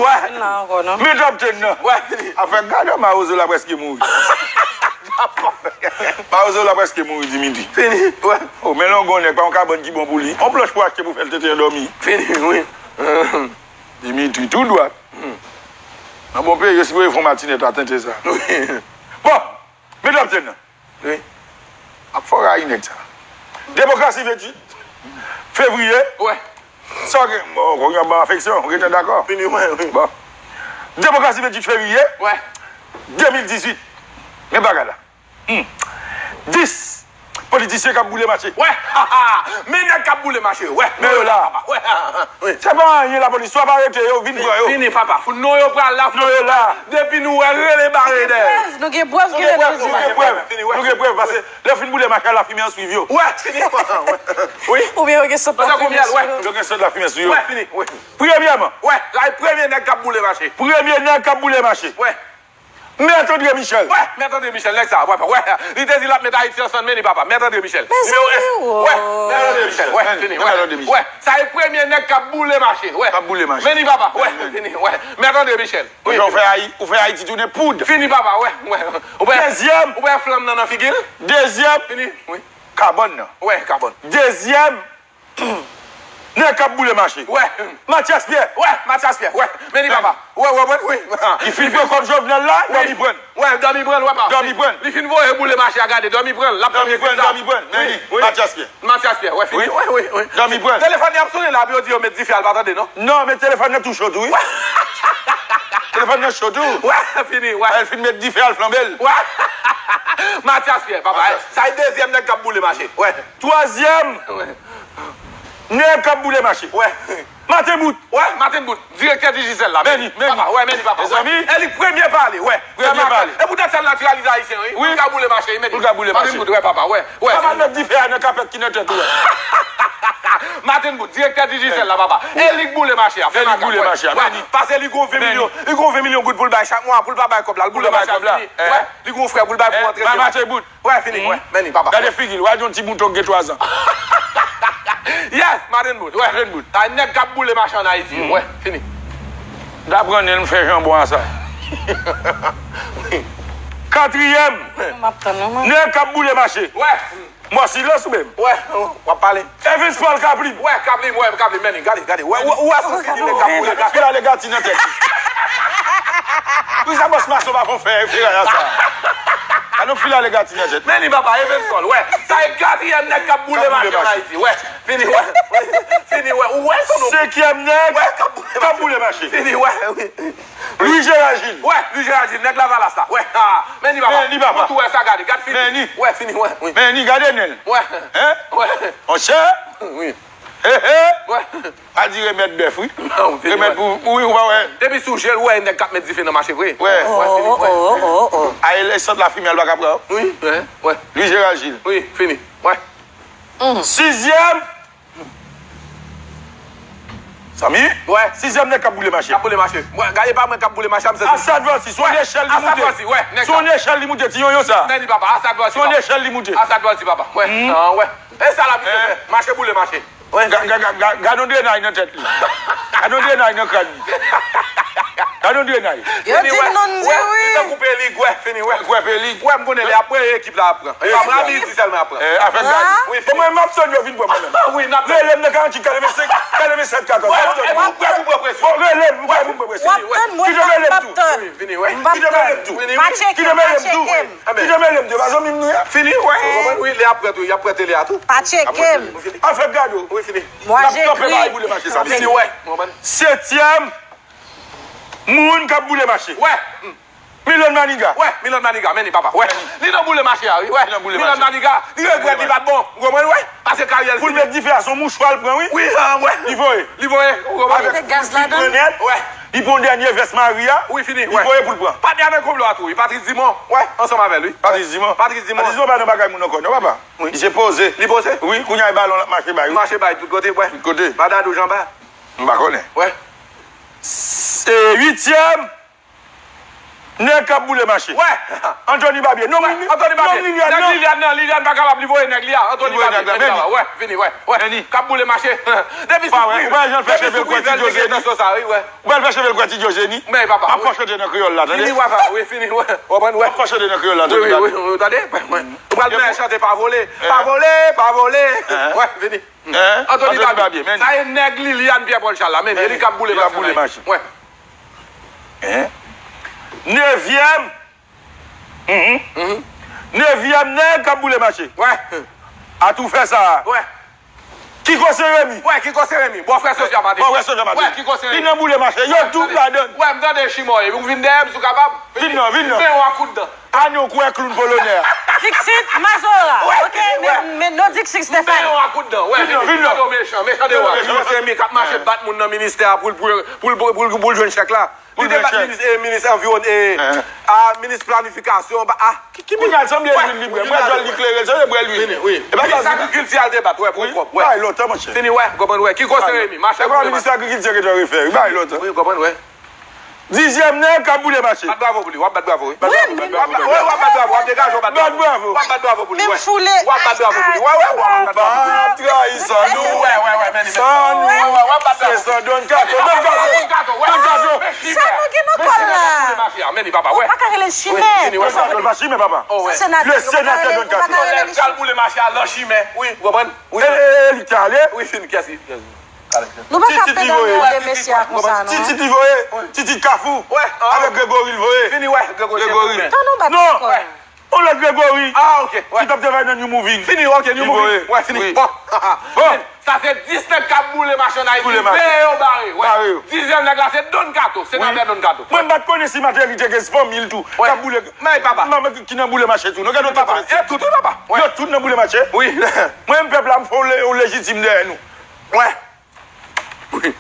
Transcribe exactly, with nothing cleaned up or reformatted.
Wè. Vin la ankò, non. Men Top Ten nan. Wè, fini. Afè gade, Mawozo la prèske mouri. Mawozo la prèske mouri, Dimitri. Fini, wè. Oh, men longon nèg, pa yon kabann ki bon pou li. Yon planch pou achte pou fè l tenten dòmi. Fini, wi. Dimitri, tou dwat. Nan bon peyi, yo sipoze fè yon matinèt a tenten sa. Wi. Bon, men Top Ten nan. Wi. Ap fò rayi nèg sa. Demokrasi venntuit fevriye. Wè. Sa w gen? Bon, ou gen ban afeksyon, ou gentan dakò. Fini, wè, wi. Bon. Demokrasi venntuit fevriye. Wè. De mil dizuit. Men bagay la. Hmm. Dis politisyen k ap boule mache. Wè. Men nèg k ap boule mache. Wè. Men yo la. Wè. Wi. Se pa anyen, lapolis swa pa arete yo, vin pran yo. Fini, papa. Fou non yo pral la. Non yo la. Depi nou wè, rele bare dèyè. Nou gen prèv, nou gen prèv, nou gen prèv, nou gen prèv, paske lè yo fin boule mache a, lafimen an swiv yo. Wè, fini. Wè. Wi. Oubyen yo gen sant lafimen sou yo. Yo gen sant lafimen sou yo. Wè, fini. Wi. Premyèman. Wè, la e premye nèg k ap boule mache. Premye nèg k ap boule mache. Wè. Mèt André Michel. Wè, Mèt André Michel, nèg sa, wè, wè. Li te di l ap met Ayiti ansanm, men li papa. Mèt André Michel. Nimewo en. Wè, Mèt André Michel. Wè, fini, wè. Wè, sa e premye nèg k ap boule mache. Wè. K ap boule mache. Men li papa. Wè, fini, wè. Mèt André Michel. Wi. Ou fè Ayi-, ou fè Ayiti tounen poud. Fini, papa, wè, wè. Ou fè dezyèm. Ou fè flanm nan nan figi l. Dezyèm. Fini, wi. Kabòn nan. Wè, kabòn. Dezyèm. Nèg k ap boule mache. Wè. Mathias Pierre. Wè, Mathias Pierre. Wè. Men li papa. Wè, wè, wè, wi. Li fin pran kòb Jovenel la, dòmi pran. Wè, dòmi pran, wè, papa. Dòmi pran. Li fin voye boule mache a gade, dòmi pran. L ap dòmi pran, dòmi pran. Men li, wi. Mathias Pierre. Mathias Pierre, wè, fini. Wi. Wè, wi, wi. Dòmi pran. Telefòn li ap sonnen la, pou yo di yo met dife a, l pa tande, non? Non, men telefòn nan tou cho tou, wi. Telefòn nan cho tou. Wè, fini, wè. Lè l fin met dife a, l flanbe l. Wè. Mathias Pierre, papa. Mathias. Sa e dezyèm nèg k ap boule mache. Wè. Twazyèm. Wè. Nèg k ap boule mache. Wè. Martin Bout. Wè, Martin Bout, direktè Digicel la. Men li, men li. Papa, wè, men li, papa. Mezanmi. E li k premye pale, wè. Premye pale. E poutèt sa l natiralize ayisyen, wi. Wi. Pou l ka boule mache, men li. Pou l ka boule mache. Martin Bout, wè, papa, wè. Wè. Papa, met dife a nan kapèt ki nan tèt ou, wè. Martin Bout, direktè Digicel la, papa. E li k boule mache a. E li k boule mache a, men li. Paske li gon ven milyon, li gon ven milyon goud pou l bay chak mwa, pou l pa bay kòb la, l boule mache a, fini. Wè. Li gon frè pou l bay pou antre. Mama Tebout. Wè, fini, wè. Men li, papa. Gade figi l, wè, yon ti mouton k gen twazan. Yes, Martin Bout, wè. Martin Bout. Sa nèg k ap boule mache ann Ayiti, wè, fini. M ta pran nen l, m fè janbon a sa. Katriyèm. M ap tann ou, man. Nèg k ap boule mache. Wè. Mò silans ou menm. Wè, w ap pale. Evens Paul Kaplim. Wè, Kaplim, wè, Kaplim, men li, gade, gade. Wè, wè, wè, sa se ki nèg k ap boule. Gade fil alegati nan tèt li. Poukisa bòs mason pa fè fè feraya sa? Gade yon fil alegati nan tèt. Men li, papa, Evens Paul, wè. Sa e katriyèm nèg k ap boule mache ann Ayiti, wè. Fini, wè. Fini, wè. Ou wè son non. Senkyèm nèg k ap boule mache. Fini, wè. Louis Gérard Gilles. Wè, Louis Gérard Gilles, nèg Lavalas la. Wè, ha. Men li, papa. Men li, papa. Ou tou wè sa, gade. Gad fini. Men li. Wè, fini, wè. Wi. Men li, gade nen l. Wè. Hein? Wè. Monchè. Wi. He, he. Wè. Pa di remèd bèf, wi. Non, fini, wè. Remèd pou, wi, ou pa wè. Depi sou je l, ou wè nèg k ap met dife nan mache vre. Wè. Wè, fini, wè. Oh, oh, oh, oh, oh. Ay, lè sant lafimen al pa ka pran. Wi, wè, wè. Louis Gérard Gilles. Wi, fini. Wè. Sizyèm. Samy? Wè. Sizyèm nèg k ap boule mache. K ap boule mache. Wè, gade pa mwen k ap boule mache, m santi. Asad Valsi, sou yon echèl li moute. Asad Valsi, wè, nèg sa. Sou yon echèl li moute, ti yonyon sa. Men li papa, Asad Valsi. Sou yon echèl li moute. Asad Valsi, papa. Wè. An, wè. E sa l ap vin fè. Mache boule mache. Wè. Ga-, ga-, ga-, ga-, gade yon drenay nan tèt li. Gade yon drenay nan kràn li. Gade yon drenay. Yo di m non di wi. Li tankou pelig, wè, fini, wè. Wè, pelig. Wè, m konnen lè ap pran, ekip la ap pran. Li pa pran, Abidi sèlman ap pran. Eh, afè gade. Wi, fini. Bon, mwen, m ap tann yo vin pran mwen menm. Wi, n ap tann. Rele m nan karanntuit katrevensenk, katrevensenk katòz. Wè, e pou, e pou pran presyon. Bon, rele m, ou fè pou pran presyon. Wè, fini, wè. Kite m rele m tou. Wi, fini, wè. Kite m rele m tou. Pa tcheke m, pa tcheke m. Kite m rele m tou. Fini, wè. Wi, lè ap pran tou, y ap pran tele a tou. Pa tcheke m. Afè gade. Wi, fini. Mwa jekri. N ap kanpe bay boule mache sa. Fini, wè. Setyèm moun k ap boule mache. Wè. Milòn Maniga. Wè, Milòn Maniga, men li papa. Wè. Li nan boule mache a, wi. Wè. Li nan boule mache. Milòn Maniga, li regrèt li pa t bon. Ou konprann, wè? Paske karyè l fini. Pou l met dife a, se yon mouchwa l pran, wi. Wi, an, wè. Li voye. Li voye. Ou konprann? Avèk gaz ladan l. Li pran yon dènye vès mari a. Wi, fini, wè. Li voye pou l pran. Patnè avèk konplo a tou, wi. Patrice Dumont, wè, ansanm avè l, wi. Patrice Dumont. Patrice Dumont. Patrice Dumont pa nan bagay moun ankò, non, papa. Wi. Li se poze. Li poze? Wi, kounye a e balon l ap mache bay, wi. Mache bay tout kote, wè. Tout kote. Badado Janba. M pa konnen. Wè. Se uityèm. Nèg k ap boule mache. Wè. Anthony Babye. Non, Wè, Anthony Babye. Non, Liliane, nèg non. Liliane nan, Liliane pa kapab li voye nèg li a. Anthony Li voye Babye, nèg la, nèg li vini. Wè, vini, wè, wè. Vini. K ap boule mache. Depi Pa wè, ou pa jan fè cheve l kwè ti Diojeni. Sa, wi, wè. Ou pa fè cheve l kwè ti Diojeni. Men, papa, M ap fè chante nan kreyòl la, tande. Vini, wè, pa, wi, vini, wè. Ou konprann, wè. M ap fè chante nan kreyòl la, tande. Wi, wi, wi, tande. Ou pral men chante pa vole. Pa vole, pa vole. Wè, vini. Anthony Babye, men. Sa e nèg Liliane Pierre Paul Charles la, men. E li k ap boule mache. Wè. Nevyèm. Nevyèm nèg k ap boule mache. Wè. Atoufè sa. Wè. Kiko Sen Remi. Wè, Kiko Sen Remi. Bòfrè Sofia Martelly. Bòfrè Sofia Martelly. Wè, Kiko Sen Remi. Li nan boule mache. Yo tout ladann. Wè, m tande chimò. Ou vin dèyè m si w kapab. Vin non, vin non. Men yon kout dan. Ann yon kwè kloun polonè a. Fixit Mazora. Ok, men, men no Dixit Stefani. Men yon kout dan. Wè, vin non, vin non. Mechan, mechan de wa. Kiko Sen Remi k ap mache bat moun nan ministè a pou l, pou l, pou l, pou l, pou l jwenn chèk la. Li te bat minis, eh, minis anviwon, eh, a, minis planifikasyon, ba, a, ki, ki minis? Kounye a, sanble lwil li bwè. M wè djòl li klere, sanble bwè lwil. Vini, wi. E pa minis agrikilti a l te bat, wè, pou kòb, wè. Bay lontan, monchè. Fini, wè, konprann, wè. Kiko Sen Remi, mache ap boule mache. Minis agrikilti a gentan refè, wi, bay lontan. Wi, konprann, wè. Dizyèm nèg k ap boule mache. Bat bravo pou li, w ap bat bravo, wi. Wi, w ap bat bravo, w ap degaje, w ap bat bravo. W ap bat bravo pou li, wè. W ap bat bravo pou li, wè. Menm foule. W ap bat bravo pou li, wè, wè, w ap bat bravo pou li. Pa trayi Sanou. Wè, wè, wè, men li, men. Sanou. Wè, wè, w ap bat bravo. Se Sanou. Don Kato, Don Kato. Don Kato. Don Kato. Sanou ki nan kòl la. Mache a, men li, papa, wè. Ou pa ka rele l chimè. Wi, fini, wè. Don Kato, l pa chimè, papa. Oh, wè. Se senatè, yo pa ka rele l, yo pa ka rele l chimè. L senatè Don Kato. L ap boule mache a lan chimè. Wi, w konprann? Wi. E, e, e, li k ale. Wi, fini, kiyès li? Nou pa ka ap pede anmède mesye a konsa, non. Titit li voye. Titit Kafou. Avèk Gregory l voye. Fini, wè, Gregory. Gregory. Tann ou bat kòl. Non. On lòt Gregory. Ah, ok. Ki t ap travay nan New Moving. Fini, ok, New Moving. Wè, fini. Bon. Bon. Sa se dis nèg k ap boule mache an Ayiti. Boule mache. Veye yo bare. Wè. Bare yo. Dizyèm nèg la se Don Kato. Senatè Don Kato. Mwen m pa t konnen si Martelly te gen fanmi l tou. Wè. K ap boule. Men papa. Manman ki nan boule mache tou. Nou gade yo tout. Papa. E tout, wi, papa. Wè. Yo tout nan boule mache. Wi. Mwen menm pèp la, m fè yon lejitim dèyè nou. Wè. Wi.